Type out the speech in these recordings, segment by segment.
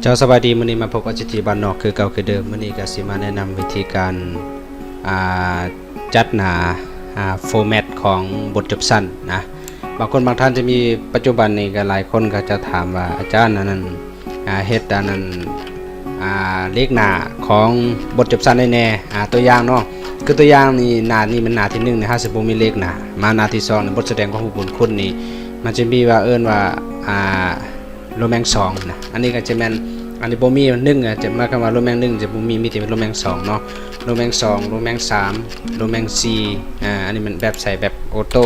ເຈົ້າ ສະບາຍດີ, ມື້ນີ້ມາພົບກັບ ໄອຊີທີ ບ້ານນອກຄືເກົ່າຄືເດີມ. ມື້ນີ້ກໍຊິມາແນະນຳວິທີການ ອ່າ ຈັດໜ້າ ອ່າ format ຂອງບົດຈົບຊັ້ນນະ. ບາງຄົນບາງທ່ານຈະມີ ປັດຈຸບັນນີ້ກໍຫຼາຍຄົນກໍຈະຖາມວ່າ ອາຈານ ອັນນັ້ນ ອ່າ ເຮັດອັນນັ້ນ ອ່າ ເລກໜ້າຂອງບົດຈົບຊັ້ນໄດ້ແດ່. ອ່າ ຕົວຢ່າງເນາະ, ຄືຕົວຢ່າງນີ້ ໜ້ານີ້ແມ່ນໜ້າທີໜຶ່ງນີ້ ເຮົາຊິບໍ່ມີເລກໜ້າ. ມາໜ້າທີສອງນີ້ ບົດສະແດງຄວາມຮູ້ບຸນຄຸນນີ້ ມັນຈະມີວ່າ ເອີ້ນວ່າ ອ່າ ໂຣແມງສອງນະ. ອັນນີ້ກໍຈະແມ່ນ ອັນນີ້ບໍ່ມີໜຶ່ງ ອາ ຈະໝາຍຄວາມວ່າໂຣແມງໜຶ່ງຈະບໍ່ມີ, ມີແຕ່ໂຣແມງສອງເນາະ, ໂຣແມງສອງ ໂຣແມງສາມ ໂຣແມງສີ່. ອາ ອັນນີ້ມັນແບບໃສ່ແບບໂອໂຕ້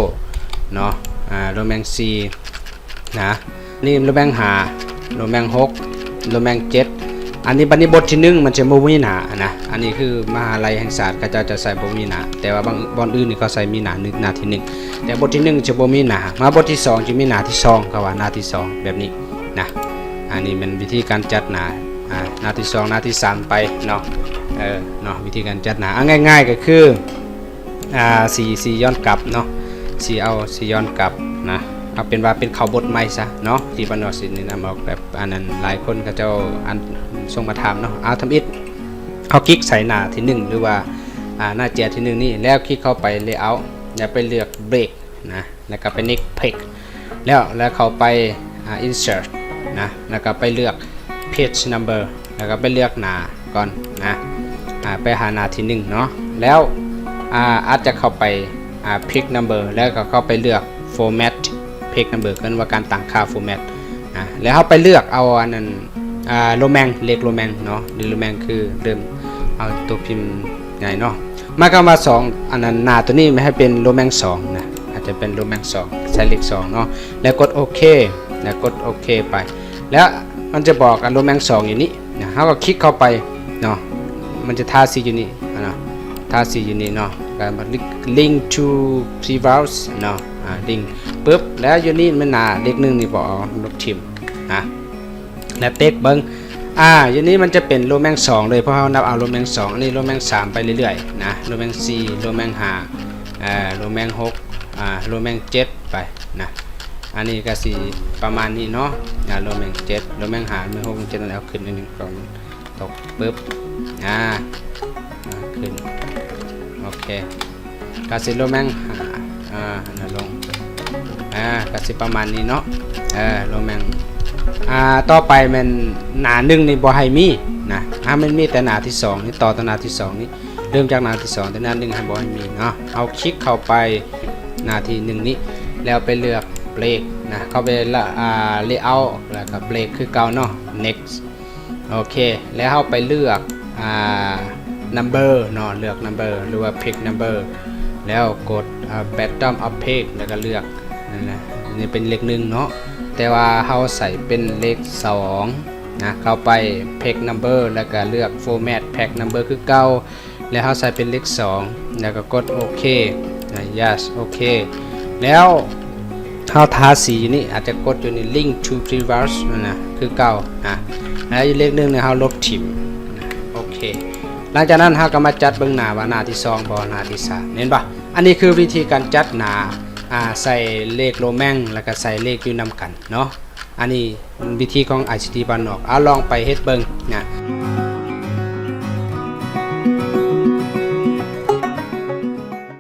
ເນາະ. ອາ ໂຣແມງສີ່ນະ, ນີ້ໂຣແມງຫ້າ ໂຣແມງຫົກ ໂຣແມງເຈັດ. ອັນນີ້ ບັດນີ້ບົດທີໜຶ່ງມັນຈະບໍ່ມີໜ້ານະ. ອັນນີ້ຄືມະຫາໄລແຫ່ງຊາດເຂົາເຈົ້າຈະໃສ່ບໍ່ມີໜ້າ, ແຕ່ວ່າບາງບ່ອນອື່ນນີ້ເຂົາໃສ່ມີໜ້າ ໜ້າທີໜຶ່ງ, ແຕ່ບົດທີໜຶ່ງຈະບໍ່ມີໜ້າ. ມາບົດທີສອງຈະມີໜ້າທີສອງ, ເຂົາວ່າໜ້າທີສອງແບບນີ້ນະ. ອັນນີ້ແມ່ນວິທີການຈັດໜ້າ ອາ ໜ້າທີສອງ ໜ້າທີສາມໄປເນາະ. ເອີ ເນາະ ວິທີການຈັດໜ້າ ເອົາງ່າຍໆກໍຄື ອາ ສີ ສີຍ້ອນກັບເນາະ, ສີ ເອົາສີຍ້ອນກັບນະ. ເອົາເປັນວ່າເປັນເຂົ້າບົດໃໝ່ຊະເນາະ, ທີ່ບ້ານນອກຊິແນະນຳອອກແບບອັນນັ້ນ, ຫຼາຍຄົນເຂົາເຈົ້າອັນສົ່ງມາຖາມເນາະ. ເອົາ ທຳອິດເຮົາຄລິກໃສ່ໜ້າທີໜຶ່ງ ຫຼືວ່າ ອາ ໜ້າເຈ້ຍທີໜຶ່ງນີ້ ແລ້ວຄລິກເຂົ້າໄປ layout ແລ້ວໄປເລືອກ break ນະ, ແລ້ວກໍໄປ next page ແລ້ວ ແລ້ວເຂົ້າໄປ ອາ insert ນະ, ແລ້ວກໍໄປເລືອກ page number ແລ້ວກໍໄປເລືອກໜ້າກ່ອນນະ. ອາ ໄປຫາໜ້າທີໜຶ່ງເນາະ, ແລ້ວ ອາ ອາດຈະເຂົ້າໄປ ອາ page number ແລ້ວກໍເຂົ້າໄປເລືອກ format page number ເອີ້ນວ່າການຕັ້ງຄ່າ format ນະ. ແລ້ວເຮົາໄປເລືອກເອົາອັນນັ້ນ ອາ ໂຣແມງ ເລກໂຣແມງເນາະ, ເລກໂຣແມງຄືເລີ່ມເອົາຕົວພິມໃຫຍ່ເນາະ. ໝາຍຄວາມວ່າສອງ ອັນນັ້ນ ໜ້າຕົວນີ້ໃຫ້ເປັນໂຣແມງສອງນະ, ອາດຈະເປັນໂຣແມງສອງ ໃສ່ເລກສອງເນາະ, ແລ້ວກົດໂອເຄ ແລ້ວກົດໂອເຄໄປ. ແລ້ວມັນຈະບອກອັນໂຣແມງສອງຢູ່ນີ້ນະ, ເຮົາກໍຄລິກເຂົ້າໄປເນາະ, ມັນຈະທາສີຢູ່ນີ້ນະ, ທາສີຢູ່ນີ້ເນາະ, ກໍ link to previews ເນາະ. ອາ link ປຶບ ແລ້ວຢູ່ນີ້ແມ່ນໜ້າເລກໜຶ່ງນີ້ບໍ່ ເອົາລົບຖິ້ມນະ. ແລ້ວເຕັກເບິ່ງ ອາ ຢູ່ນີ້ມັນຈະເປັນໂຣແມງສອງເລີຍ, ເພາະເຮົານັບເອົາໂຣແມງສອງ. ອັນນີ້ໂຣແມງສາມໄປເລື້ອຍໆນະ, ໂຣແມງສີ່ ໂຣແມງຫ້າ ເອີ ໂຣແມງຫົກ ອາ ໂຣແມງເຈັດໄປນະ. ອັນນີ້ກໍຊິປະມານນີ້ເນາະ, ອາ ໂຣແມງເຈັດ ໂຣແມງຫ້າ ໂຣແມງຫົກ ໂຣແມງເຈັດ ອັນນີ້ເອົາຂຶ້ນໜ້ອຍໜຶ່ງກ່ອນ. ຕົກປຶບ ອາ ອາ ຂຶ້ນ ໂອເຄ ກະຊິລົງແມ່ນ ອາ ອັນນັ້ນລົງ ອາ ກະຊິປະມານນີ້ເນາະ ເອີ ລົງແມ່ນ ອາ ຕໍ່ໄປແມ່ນໜ້າໜຶ່ງນີ້ບໍ່ໃຫ້ມີນະ ຖ້າມັນມີແຕ່ໜ້າທີສອງນີ້ ຕໍ່ແຕ່ໜ້າທີສອງນີ້ ເລີ່ມຈາກໜ້າທີສອງ ແຕ່ໜ້າໜຶ່ງໃຫ້ບໍ່ໃຫ້ມີເນາະ ເຮົາຄລິກເຂົ້າໄປໜ້າທີໜຶ່ງນີ້ ແລ້ວໄປເລືອກ break ນະ ເຂົ້າໄປ ອາ layout ແລ້ວກະ break ຄືເກົ່າເນາະ next ໂອເຄ ແລ້ວເຮົາໄປເລືອກ ອາ number ເນາະ ເລືອກ number ຫຼືວ່າ page number ແລ້ວກົດ ອາ bottom of page ແລ້ວກະເລືອກ ນັ້ນແຫຼະ ນີ້ເປັນເລກໜຶ່ງເນາະ ແຕ່ວ່າເຮົາໃສ່ເປັນເລກສອງນະ ເຂົ້າໄປ page number ແລ້ວກະເລືອກ format page number ຄືເກົ່າ ແລ້ວເຮົາໃສ່ເປັນເລກສອງ ແລ້ວກໍກົດໂອເຄ ນະ yes ໂອເຄ ແລ້ວເຮົາທາສີຢູ່ນີ້ ອາດຈະກົດຢູ່ນີ້ link to previews ນັ້ນນະ ຄືເກົ່ານະ ແລ້ວອີກເລກໜຶ່ງນີ້ເຮົາລົບຖິ້ມນະ ໂອເຄ ຫຼັງຈາກນັ້ນເຮົາກໍມາຈັດເບິ່ງໜ້າວ່າໜ້າທີສອງບໍ່ ໜ້າທີສາມ ເຫັນບໍ່? ອັນນີ້ຄືວິທີການຈັດໜ້າ ອາ ໃສ່ເລກໂຣແມງ ແລ້ວກໍໃສ່ເລກຢູ່ນຳກັນເນາະ ອັນນີ້ວິທີຂອງ ໄອຊີທີ ບ້ານນອກ ເອົາລອງໄປເຮັດເບິ່ງນະ.